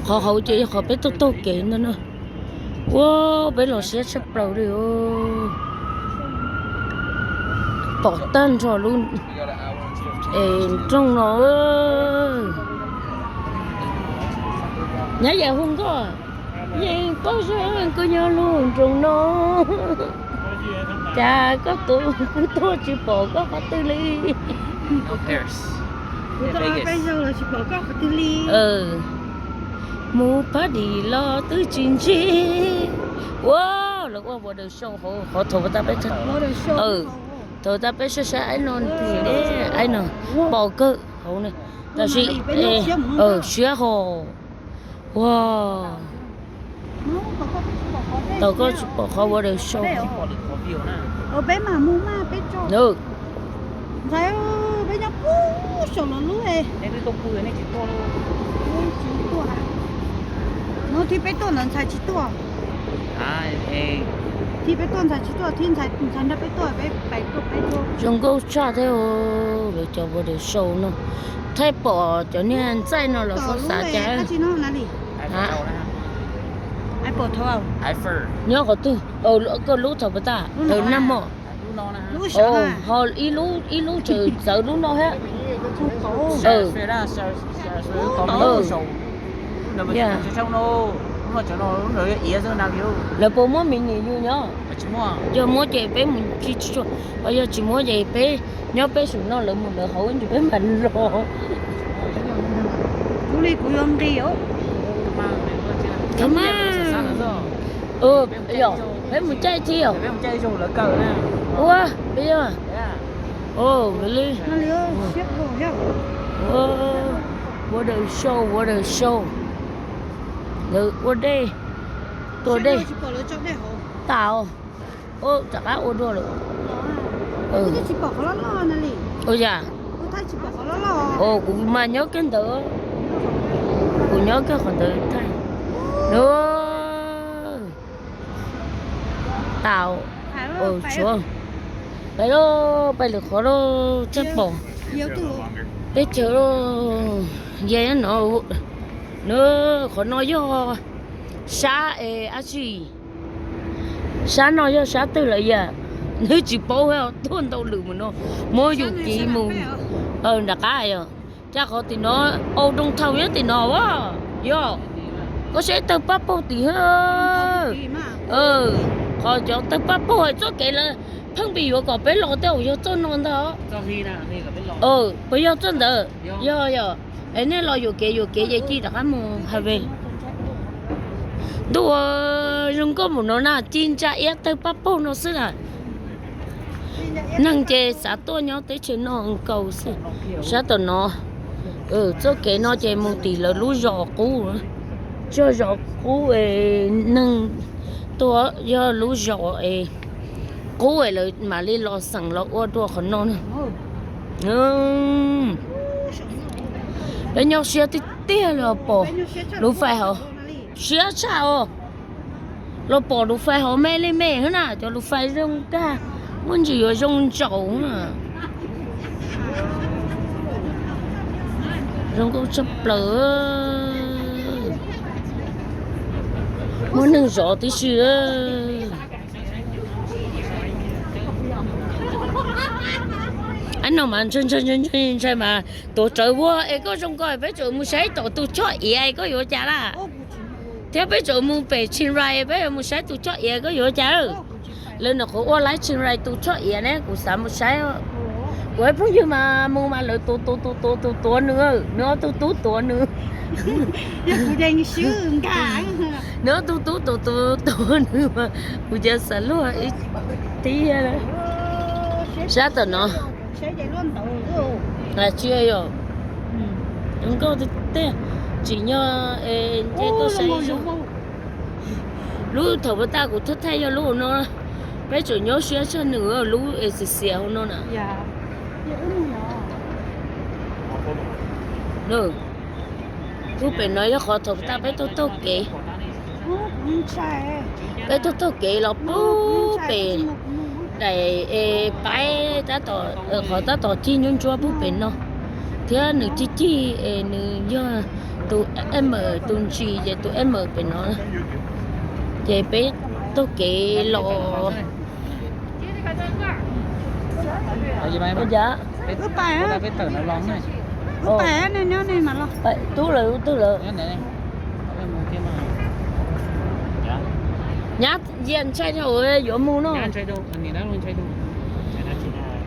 Qhov hauv ces yog qhov peb taug taug kev ntag na. Ua, peb los siab tshaj plaws li. Pom tag nrho lub nroog no. Nyab yam hu nkauj, yeej paub zoo koj nyob lub nroog no. Cas koj tus kuv tuaj tsis pom koj qhov twg li. Mus party los twb tsis ntsib. Ua, lawv ua Water Show hauv qhov thaum tab peb, thaum tab peb saib saib aib no, aib no pom kawg hauv na. Tab sis siab hos. Ua, tau koj tsis pom qhov Water Show. Peb mas mus mas peb tso. Ntxhais, peb nyob pub saum los lub. Hnub thib peb tuaj ntawd ntxhais tsis tuaj. Thib peb tuaj ntxhais tsis tuaj, thib ntxhais nrog peb tuaj, peb pais tuaj peb tuaj. Zoo nkauj tshaj thiab. Lawv cov Water Show no, thaij pom cov niag ntxaij no los txhob xav cas. Nyob qhov twg? Koj lub thaum pas tas nag mom. Ho ib lub, ib lub tseem txawv lub no thiab. Lawv puas muab mi nim yus nyob? Yog muab ces peb mus tsis tshua, ho yog tsis muab ces peb nyob peb saum no, lawv mus lawv hauv ib ntsis peb mam los. Kuv li kuv yuav nqis. Come on. Yog peb mus caij thiab. Ua, peb yog. Ua, Water Show, Water Show. Lawv ua dej, tua dej tas. Rov qab ua dua lawm. Ua yam, kuv mas nyob kiag ntawd, kuv nyob kiag qhov ntawd thaij. Tas, tshuav, pais lauj, pais lwm qhov lauj, tseem pom teb chaws lauj. Yog no, qhov no yog sab es dab tsi? Sab no yog sab twg lawm yam? Nws tsis paub, tuaj ntau lwm mus no, muab yus kiv mus nram qab yog. Cas qhov tim no, au doo thaum nyob tim no a, yog, koj saib tawg paj paug tim, qhov cov tawg paj paug hais txoj kev lawv pheej pis yuav kom peb los tej zaum yog txoj no ntag. Puas yog txoj ntawd? Yog, yog. Es nej los yuam kev yuam kev ces ci rov qab mus highway. Ntuj, zoo nkauj mus no na, ci ntsa iab tawg paj paug no xwb na. Neeg ces xav tuaj nyob teb chaws no nkaus xwb. Sab tom no, txoj kev no ces mus tim lawv lub zos qub, txoj zos qub, neeg tuaj yog lub zos es qub es lawv mam li los xeem los ua dua qhov no na. Peb nyob siab tiag tiag li pom lub fais hauv, siab tshaj os. Los pom lub fais hauv me li me xwb na, cov lub fais zoo nkauj, muaj ntsis yuav zoo ntsaum na. Zoo nkauj tshaj plaws. Muaj neeg zov tib si. Aib no mas ntshai ntshai ntshai mas tuav rawv ua es koj zoo nkauj peb tseem mus saib tom tus choj iav koj yuav cas laj? Thiab peb tseem mus pem Chiang Rai peb yuav mus saib tus choj iav koj yuav cas? Lawv nyuam qhuav ua laib Chiang Rai tus choj iav ne, kuv xav mus saib. Kuv phooj ywg mas mus mas lawv tuav tuav tuav tuav tuav nws, nws ob tug tub tuav nws. Nws ob tug tub tuav tuav tuav nws mas kuv cas xav luag ib tib. Sab tom no, tsis yog, zoo nkauj tiag tiag, tsim nyog nce tuaj saib zoo. Lub thaum pas tas kuv thaij thaij yog lub no, peb tseem nyob siab tshaj nws lub es xiav xiav hauv no na. Pub pem no yog qhov thaum pas tas peb taug taug kev. Peb taug taug kev los pub pem daim es paib tab tom, qhov tab tom cig ntsuab ntsuab pub pem no. Thiab nws cig cig es nws yog tus M, tus ntsis ces tus M pem no. Ces peb taug kev los. Ua cas? Tub lawv twg lawm? Nyab, yia ntshai rau yuav mus no.